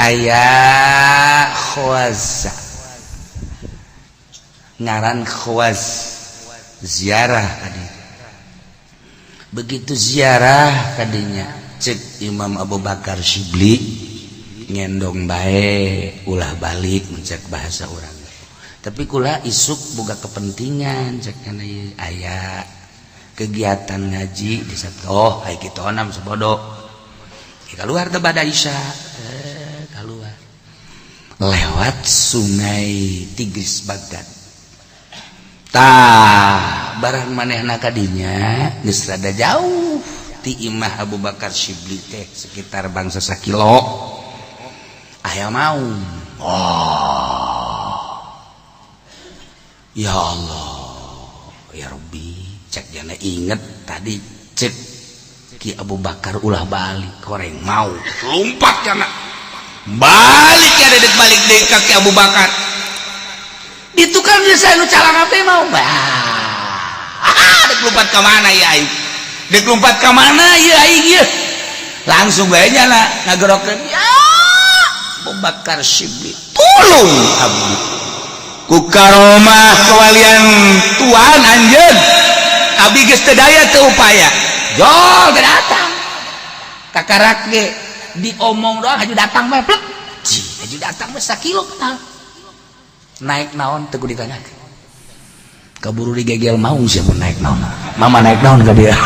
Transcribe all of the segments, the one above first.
Aya Khwaza, ngaran Khwaz, ziarah tadi. Begitu ziarah tadinya, cek Imam Abu Bakar Syibli, ngendong bae, ulah balik, mencek bahasa orang. Tapi kula isuk boga kepentingan, cek aya kegiatan ngaji di satu. Oh, hai kitu onam sebodo. Keluar teh pada Isya, keluar lewat Sungai Tigris Baghdad. Tah, barang manehna kadinya geus rada jauh ti imah Abu Bakar Syibli teh, sekitar bangsa sakilo, aya maung. Oh ya Allah ya Rabbi, cek jana, inget tadi cek Ki Abu Bakar ulah balik, koreng mau lompat jana balik ya, dedek balik deh ka Ki Abu Bakar. Di tukang jasa nu calang apa mau bah, dek lompat ke mana ya aing, dek lompat ke mana ya aing ya? Langsung bae nyana ngagerokeun, ya Abu Bakar Syibli, tolong abdi ku karomah kewalian tuan anjeun, abdi geus teu daya teu upaya. Jol teu datang, kakarak ge diomong doang, haju datang mah plek. Haju datang mah sakilo kenal. Naik naon teu ditanyakeun, kaburu digegel maung. Siapa naik naon, mama naik naon ka dia?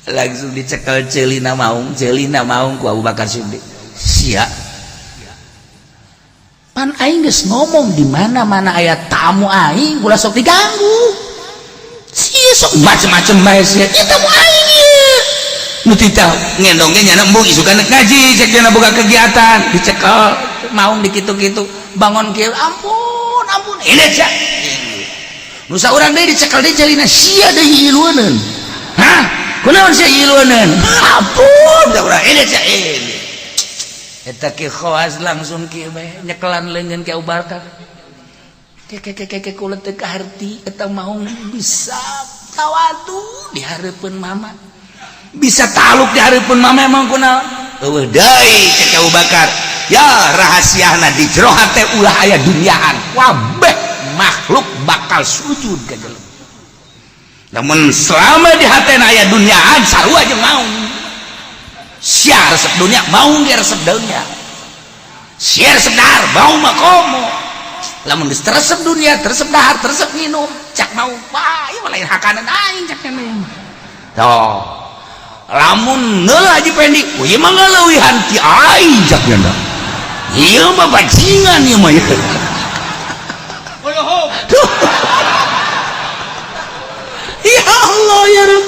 Langsung dicekel celina maung, celina maung ku Abu Bakar Siddiq. Sia pan aing geus ngomong di mana-mana aya tamu aing ulah sok diganggu. Sia sok macem-macem bae sia. Ieu tamu aing ieu. Nu tita ngendong ge nyana embung isukan ngaji, cek jana boga kegiatan, dicekel maung dikitu-kitu, bangun kieu, ampun ampun ini sia. Nu saurang deui dicekel deui celina, sia deui ilueuneun. Hah? Kunaon sia ilueuneun? Ampun urang ini sia ini. Eta Ki Khawas langsung kieu bae nyekelan leungeun Ki Abu Bakar. Ke ke ke ke kula teu kaharti eta maung bisa tawadu di hareupeun mama. Bisa taluk di hareupeun mama, emang kunaon? Eueuh deui cek Abu Bakar. Ya rahasiana di jero hate ulah aya duniaan. Wabeh makhluk bakal sujud ka jelema. Namun selama di hatena aya duniaan, sarua jeung maung. Sia resep dunia, maung ge resep dunia. Sia resep dahar, maung mah komo. Lamun geus teresep dunia, teresep dahar, teresep minum, cak mau, wah ieu mah lain hakanan aing, cak keneh. Tuh. Lamun neula Haji Pendi, oh ieu mah ngaleuwihan ti aing, cak nya. Ieu mah bajingan ieu mah. Tuh. Ya Allah ya Rabb.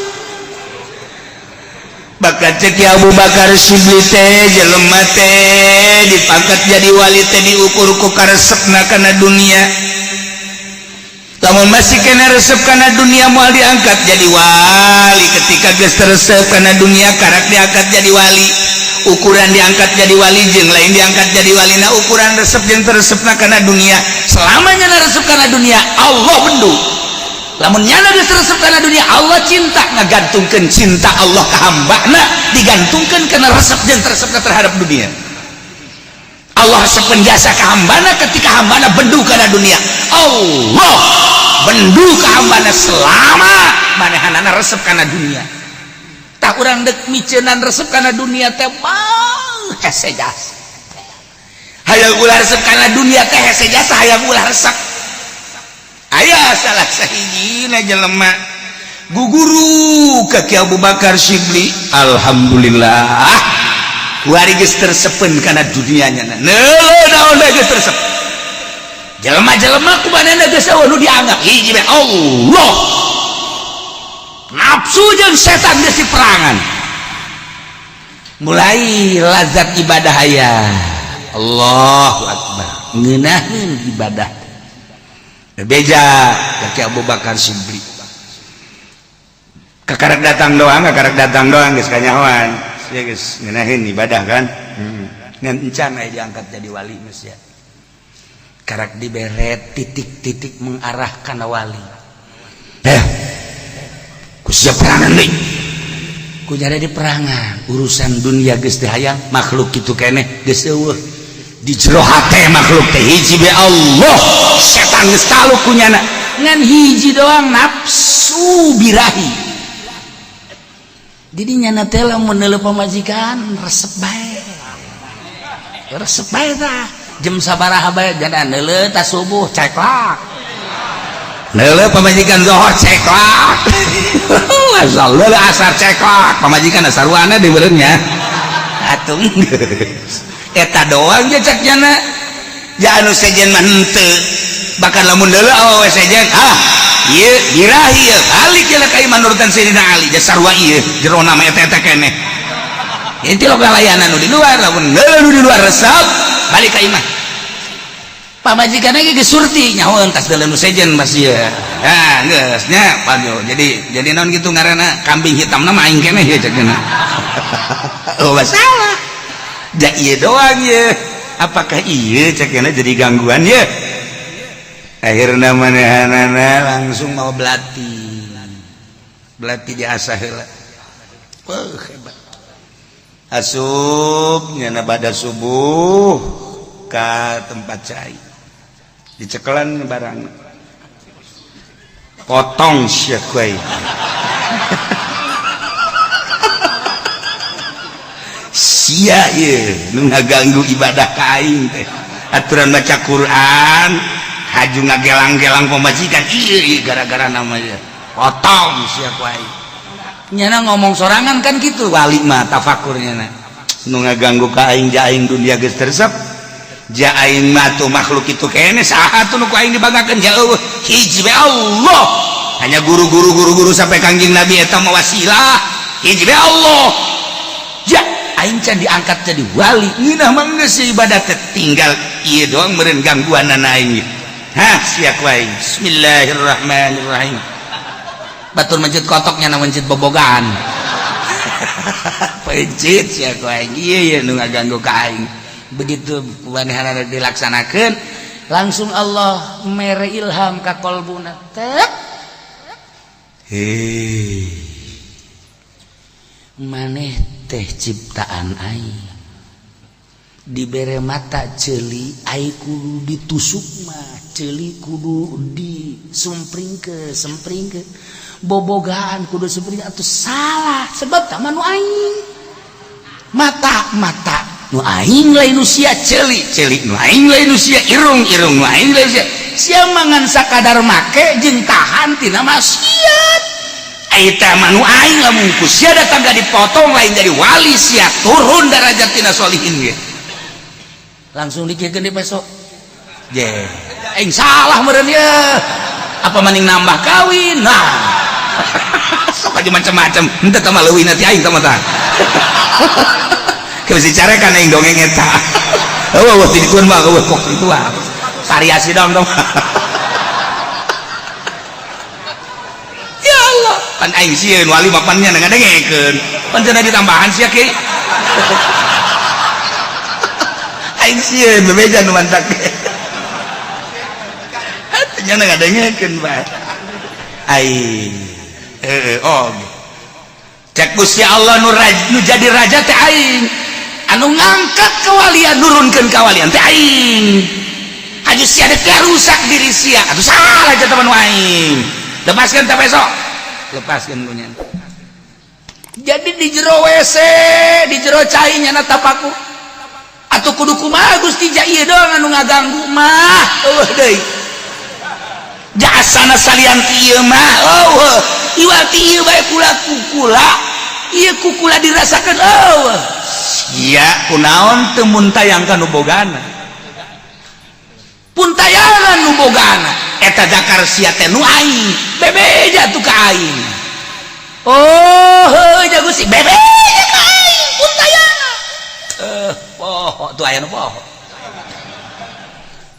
Bakal cek ya Abu Bakar Syibli teh, jelema teh dipangkat jadi wali teh diukur ku karesepna kana dunia. Lamun masih kena resep kana dunia, moal diangkat jadi wali. Ketika geus teresep kana dunia, karak diangkat jadi wali. Ukuran diangkat jadi wali jeung lain diangkat jadi wali na ukuran resep jeung teresepna kana dunia. Selamanya na resep kana dunia, Allah bendu. Lamun nyana geus resep kana dunia, Allah cinta. Ngagantungkeun cinta Allah ka hambana digantungkeun kana resep jeung teresepna terhadap dunia. Allah sepenjasa ka hambana ketika hambana bendu kana dunia. Allah bendu ka hambana selama manehanana resep kana dunia. Tah, urang dek miceunan resep kana dunia teh mah hese jasa. Hayang ulah resep kana dunia teh hese jasa, hayang ulah resep. Aya salah sahijina jelema guguru ka Ki Abu Bakar Syibli, alhamdulillah kuari geus tersepen kana dunianya. Neuleuh naon bae geus tersep. Jelema-jelema ku manehna geus eueuh nu dianggap hiji bae, Allah. Nafsu jeung setan geus diperangan, mulai lazat ibadah aya. Allahu akbar, ngeunaheun ibadah. Beja ka Abu Bakar Syibli, kakarak datang doang, kakarak datang doang geus kanyahoan sia geus ngeunaheun ibadah kan. Ngan encan aya diangkat jadi wali geus ya. Karak dibere titik-titik mengarah kana wali. Eh, ku sia perangan deui. Ku jadi di perangan, urusan dunia geus teu hayang, makhluk kitu keneh geus eueuh. Di jero hate makhluk teh hiji be Allah, setan geus taluk ku nyana. Ngan hiji doang nafsu birahi. Jadi nyana teh lamun neuleuh pamajikan resep bae. Resep bae tah. Jam sabaraha bae jada neuleuh ta subuh ceklak. Neuleuh pamajikan zohor ceklak. Asal leuleuh asar ceklak, pamajikan saruana dibeureunnya. Atuh geus. Eta doang ge cek nyana. Ja anu sejen mah henteu. Bahkan lamun deuleu awewe sejen, ah ieu birahi ieu balik ye ka iman nurutan Sayyidina Ali ja sarua ieu jerona mah eta eta keneh. Inti lo layanan nu di luar, lamun deuleu nu di luar resep balik ka imah. Pamajikan ge geus surti nyahoeun tas deuleu nu sejen mas ieu. Nah, geus nya panjo. Jadi naon kitu ngaranna kambing hitamna mah aing keneh ieu cek cenah. Oh, masalah. Ja ieu doang ye. Apakah ieu cek cenah jadi gangguan ye? Akhirna manehanana langsung mau belati. Belati diasah heula. Wah, hebat. Asup nyana pada subuh ka tempat cai. Dicekelan barang. Potong sia ku aing. Sia ieu nu ngaganggu ibadah ka aing teh. Aturan baca Quran, haju ngagelang-gelang pamajikan ieu ieu gara-gara namanya. Potong sia ku aing. Nyana ngomong sorangan kan gitu wali mah tafakur nyana. Nu ngaganggu ka aing ja aing dunia geus teresep. Ja aing mah tuh makhluk itu kene saha tuh nu ku aing dibanggakeun ja eueuh hiji be Allah. Hanya guru-guru guru-guru sampai Kangjeng Nabi eta mah wasilah. Hiji be Allah. Ja aing can diangkat jadi wali ngeunah mah geus ibadah teh tinggal ieu doang meureun gangguanana aing. Hah sia ku aing. Bismillahirrahmanirrahim. Batur mencit kotoknya na mencit bobogaan. Pencit sia ku aing. Ieu ieu nu ngaganggu ka aing. Begitu manehanana dilaksanakeun langsung Allah mere ilham ka kolbuna. Tek. Hei. Maneh teh ciptaan aing. Dibere mata ceuli aing kudu ditusuk mah, ceuli kudu disumpringkeun, sempringkeun. Bobogaan kudu sempring atuh salah sebab tah mah nu aing. Mata mata nu aing lain nu sia, ceuli ceuli nu aing lain nu sia, irung irung nu aing lain sia. Sia mangan sakadar make jeung tahan tina maksiat. Eta mah nu aing lamun ku sia datang ga dipotong lain jadi wali sia turun derajat tina solihin ge. Langsung dikiekeun di besok. Je, aing salah meureun ye. Apa maning nambah kawin? Nah. Sok aja macam-macam. Henteu tah mah leuwih nanti aing tah mah tah. Bisi carekan aing dongeng eta. Eueuh eueuh tidituan mah eueuh kok kitu ah. Variasi dong dong. Ya Allah, pan aing sieun wali mah pan nya ngadengekeun. Pan cenah ditambahan sia ki. Aing sieun bebeja nu mantak. Nya ngadengekeun bae. Ai heeh oh. Cek Gusti Allah nu nu jadi raja teh aing. Anu ngangkat kewalian nurunkeun kawalian teh aing. Haju sia dek rusak diri sia. Atuh salah aja teman aing. Lepaskeun teh besok. Lepaskeun ku nya. Jadi di jero WC, di jero cai nyana tapaku. Atuh kudu kumaha Gusti ja ieu doang anu ngaganggu mah. Eueuh deui. Jasana salian ti ieu mah eueuh. Iwal ti ieu bae kula kukula. Ieu kukula dirasakeun eueuh. Sia kunaon teu muntayang ka nu bogana. Puntayangan nu bogana eta dakar sia teh nu aing. Bebeja tuh ka aing. Oh, heuh ja Gusti bebeja ka aing puntayangan. Poho tuh aya nu poho.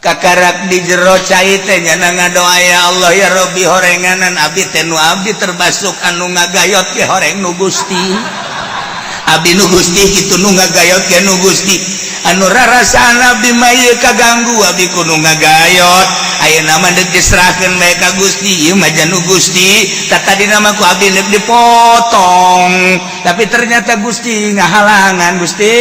Kakarak di jero cai teh nyana ngadoa ya Allah ya Rabbi horenganan abdi teh nu abdi terbasuk anu ngagayot ge horeng nu Gusti. Abdi nu Gusti kitu, nu ngagayot ge nu Gusti. Anu rarasaan abdi mah ieu kaganggu, abdi kudu ngagayot. Ayeuna mah deuk diserahkeun bae ka Gusti. Ieu mah nu Gusti. Tadina mah ku abdi deuk dipotong, tapi ternyata Gusti ngahalangan. Gusti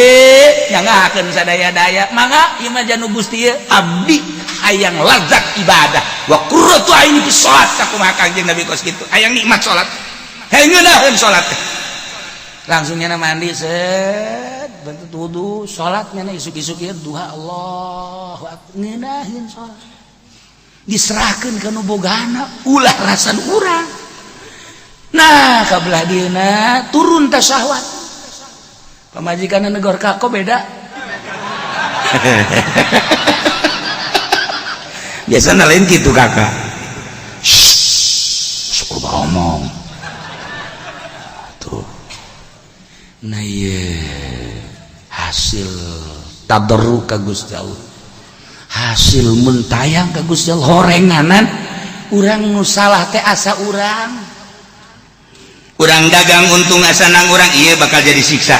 nyanggakeun sadaya-daya. Mangga, ieu mah nu Gusti. Ieu abdi hayang lazat ibadah, wa qurratu aini fi salat. Sakumaha Kangjeng Nabi kos kitu, hayang nikmat salat, hayang ngeunaheun salat. Langsung nyana mandi, set, bentuk wudu, salat. Nyana isuk-isuk ieu duha, Allahu akbar, ngeunaheun salat. Diserahkeun ka nu bogana, ulah rasan urang. Nah, kabelah dieuna turun teh syahwat. Pamajikan negor kako beda. Biasa lain gitu, kakak. Shh, sok ngomong tuh. Nah, iya, hasil tadarru ka Gusti Allah, hasil mentayang ka Gusti Allah, horenganan urang nu salah teh asa urang. Urang dagang untung, asa nang urang, iya bakal jadi siksa.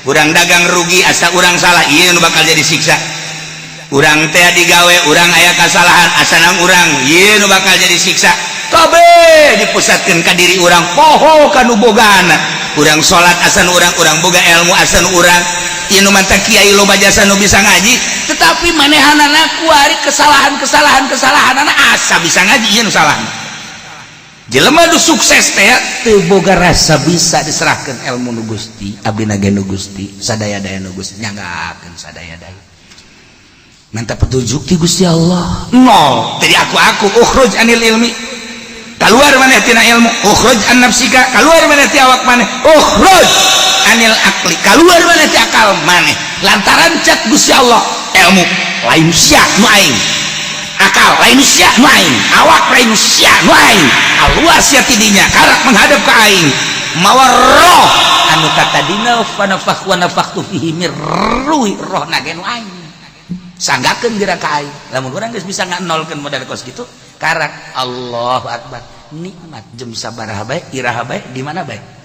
Urang dagang rugi, asa urang salah, iya nu bakal jadi siksa. Urang teh digawe, urang aya kasalahan, asa nang urang, iya nu bakal jadi siksa. Kabeh dipusatkeun ka diri urang, poho ka nu bogana. Urang salat asan urang, urang boga ilmu asan urang. Ieu nu mantap kiai loba jasa nu bisa ngaji, tetapi manehanana kuari kesalahan-kesalahan kesalahan asa bisa ngaji. Ieu nu salah. Jelema nu sukses teh teu boga rasa bisa. Diserahkeun ilmu nu Gusti, abdi ge nu Gusti, sadaya-daya nu Gusti, nyanggakeun sadaya-daya. Minta petunjuk ti Gusti Allah. Nol jadi aku ukhruj anil ilmi, keluar maneh tina ilmu. Ukhruj an nafsika, keluar maneh ti awak maneh. Ukhruj anil akli, keluar maneh ti akal maneh. Lantaran cek Gusti Allah, ilmu lain sia nu aing, akal lain sia nu aing, awak lain sia nu aing, keluar sia tidinya, karak menghadap ke aing. Mawa roh anu katadina fanafakh wa nafakhtu fihi mir ruhi, roh nage nu aing, sanggakeun geura ka aing. Lamun urang geus bisa nganolkeun modal kos kitu, karak Allahu akbar, nikmat. Jam sabaraha bae, iraha bae, di mana bae.